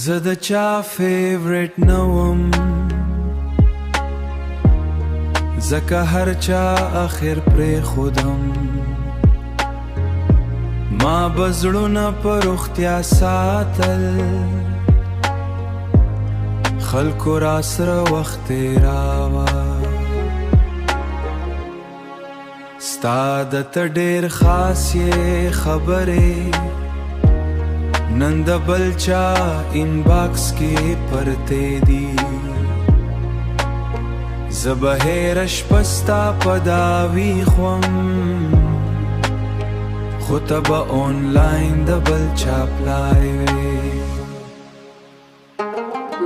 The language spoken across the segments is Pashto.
زه د چا فیورټ نه وم، ځکه هر چا اخر پرې خودم. ما به زړونه په روغتیا ساتل، خلکو راسره وخت تېراوه. ستا د ته ډېر خاص یې خبرې نن د بل چا inbox کې پرتې دي. زه به هره شپه ستا په داوي خوم، خو ته به آنلاین د بل چا پلای وې.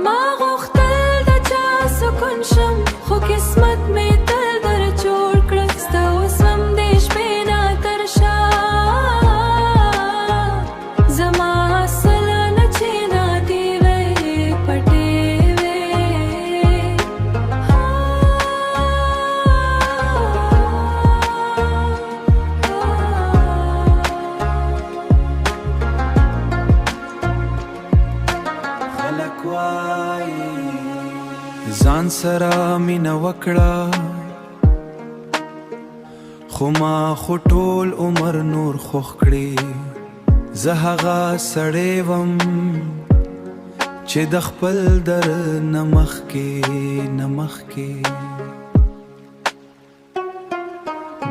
ما غوښتل د چا سکون شم، خو قسمت مې تل در جوړ کړ. ستا اوس هم دې شپې نه تر شا، زما اصل نه چې نه دی وې پټې وې. خلک وایي ځان سره مینه وکړه، خو ما خو ټول عمر نور خوښ کړي. زه هغه سړی وم چې د خپل در نه مخکې نه مخکې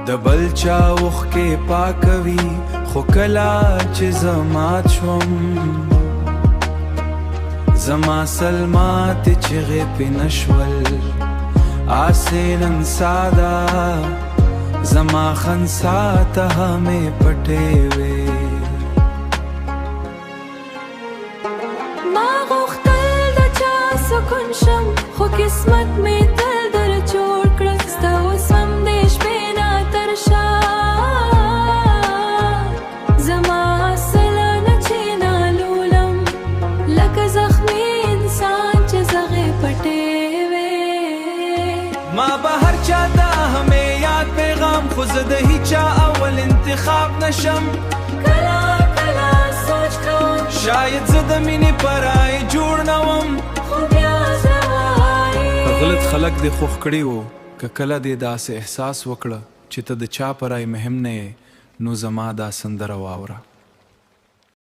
د بل چا اوښکې پاکوي. خو کله چې زه مات شوم، زما سلمات چغې پې نشول. آسې نن ساده زما خنسا ته مې پټې وې. ما غوښتل د چا سکون شم، خو قسمت مې تل در جوړ کړ. ستا اوس هم دې شپې نه تر شا، زما اصل نه چې نه لولم، لکه زخمي انسان چې زغې پټې وې. ما به هر چاته همې یاد پیغام، خو زه د هیچا اول انتخاب نشم. کله کله سوچ کوم، شاید زه د مینې پرای جوړ نه وم، خو بیا زه وایي غلط خلک دې خوښ کړي وو. که کله دې داسې احساس وکړه چې ته د چا پرای مهم نه یې، نو زما دا سندره واوره.